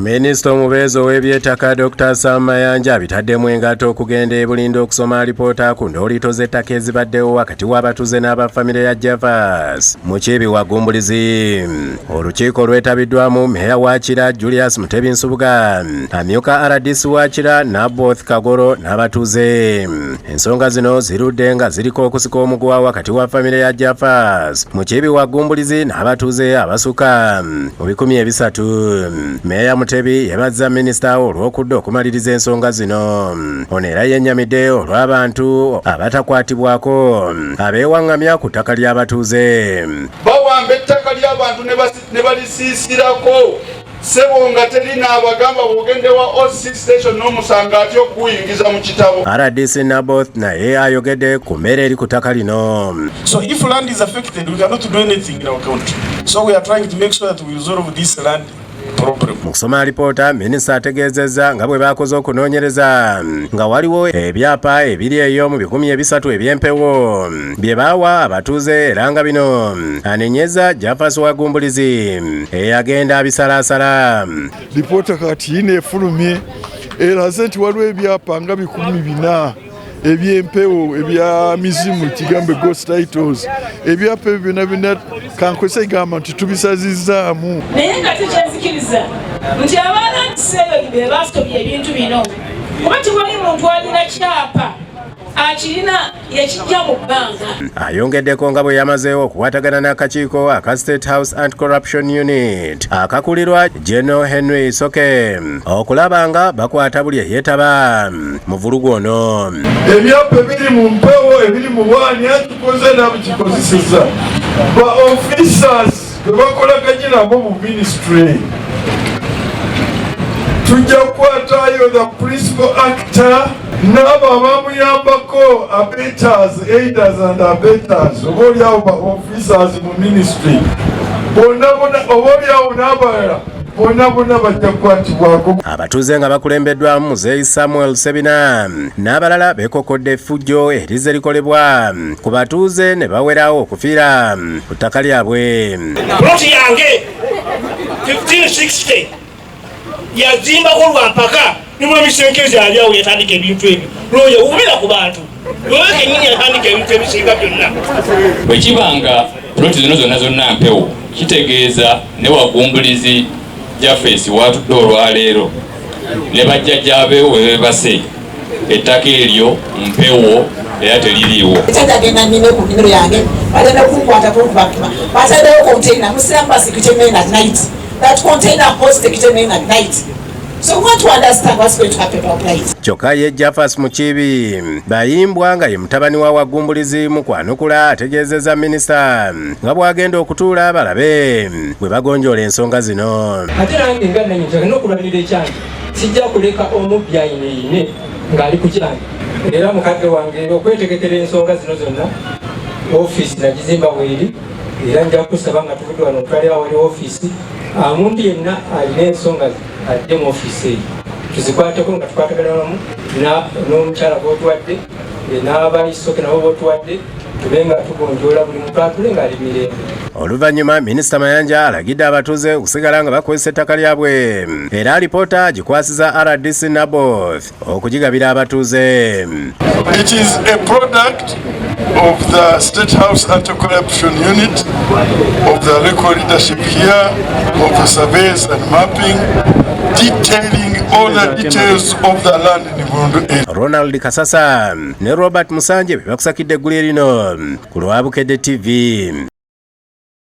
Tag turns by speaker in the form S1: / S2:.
S1: Minisita omubeezi ow'ebyettaka Dr Sam Mayanja abitaddemu engato okugenda e Bulindo okusoma alipoota ku ndooliito z'ettaka ezibaddewo wakati w'abatuuze n'abafamire ya Javas Mukiibi Wagumbulizi. Olukiiko lwetabiddwamu meeya wa Kira Julius Mutebi Nsubuga, amyuka RDC wa Kira Naboth Kagoro n'abatuuze. Ensonga zino zirudde nga ziriko okusika omuguwa wakati wa famire ya Javas Mukiibi Wagumbulizi n'abatuuze abasukka mu 300. Meeya Mutebi yeebazza minisita olw'okudda okumaliriza ensonga zino. Ono era yennyamidde olw'abantu abatakwatibwako abeewaŋŋamya ku ttaka ly'abatuuze.
S2: Bawamba ettaka ly'abantu ne balisiisirako, ssebo, nga terina abagamba. Bw'ogende wa OC station n'omusanga atya okuyingiza mu kitabo.
S1: RDC Naboth naye ayogedde ku mbeera eri ku ttaka lino.
S3: So if land is affected, we cannot do anything in our country. So we are trying to make sure that we resolve this land problem.
S1: Mu kusoma alipoota, minisita ategeezezza nga bwe baakoze okunoonyereza nga waliwo ebyapa ebiri eyo mu 300 eby'empewo bye baawa abatuuze, era nga bino anenyeza Jafas Wagumbulizi eyagenda abisalaasala.
S4: Lipoota kati yina efulumye eraze nti waliwo ebyapa nga 400 ebyempewo, ebya mizimu, kigambe ghost titles. Ebyapa ebyo byonna byonna, kankozesa egamba nti tubisazizaamu.
S5: Naye nga tekyenzikiriza nti aba land survey be basobya ebintu bino, kuba tewali muntu alina kyapa akirina yakijja mu bbanga.
S1: Ayongeddeko nga bwe yamazeewo okukwatagana n'akakiiko aka State House Anti-Corruption Unit akakulirwa General Henry Soke okulaba nga bakwata buli eyeetaba mu vulugu ono.
S4: Ebyapa ebiri mu mpewo, ebiri mu bwani, akikoze nabikikozeseza ba officers bwe bakolaganye nabo mu ministry. Tujja kukwatayo the principal actor n'abo abamuyambako, abettors, aiders and abettors, oba oliawo ba officers mu ministry bonna bonna, oba oliawo n'abalala bonna bonna bajja kukwatibwako.
S1: Abatuuze nga bakulembeddwamu Muzeeyi Samuel Sebina n'abalala beekokodde effujjo erize likolebwa ku batuuze ne bawerawo okufiira ku ttaka lyabwe.
S6: Ploti yange 1560 yazimbako lwampaka nimwami Senkezi ali awo yatandika ebintu ebyo. Lwoyo wubira ku bantu, lwoyo kenyini yatandika ebintu ebisinga byonna.
S7: Bwe kiba nga ploti zino zonna zonna mpewo, kitegeeza ne Wagumbulizi Jafesi watudde olwaleero ne bajjajjaabe we beebase, ettaka eryo mpewo era teririiwo.
S8: Ekyagenda nime ku nnimiro yange, baleme kunkwata kunkubakuba. Bataddewo container, musiramu ba security men at night. That container holds security men at night, so we want to understand what's going to happen to our plight.
S1: Kyokka ye Jafas Mukiibi Bayimbwa, nga ye mutabani wa Wagumbulizi, mu kwanukula ategeezezza minisita nga bw'agenda okutuula balabe bwe bagonjoola ensonga zino.
S9: Ate nange nga nanyi nkyagenda okulwanira ekyange, sijja kuleka omubbi ayineyine ng'ali ku kyange. Era mukadde wange, okwetegekera ensonga zino zonna, ofiisi nagizimba bweri, era nja kusaba nga tuvudde wano otwale awali ofiisi. Omuntu yenna alina ensonga ze ajje mu ofiisi eyo tuzikwateko nga tukwatagana wamu n'omukyala gwotuwadde, n'abaisoke nabo botuwadde, tube nga tugonjoola buli muntu atule ng'ali mirembe.
S1: Oluvannyuma Minisita Mayanja alagidde abatuuze okusigala nga bakozesa ettaka lyabwe, era alipoota gikwasiza RDC Naboth okugigabira abatuuze.
S4: It is a product of the State House Anti-Corruption Unit, of the local leadership here, of the surveys and mapping, detailing all the details of the land in Burundu area.
S1: Ronald Kasasa ne Robert Musanje be bakusakidde eggulire lino ku lwa Bukedde TV.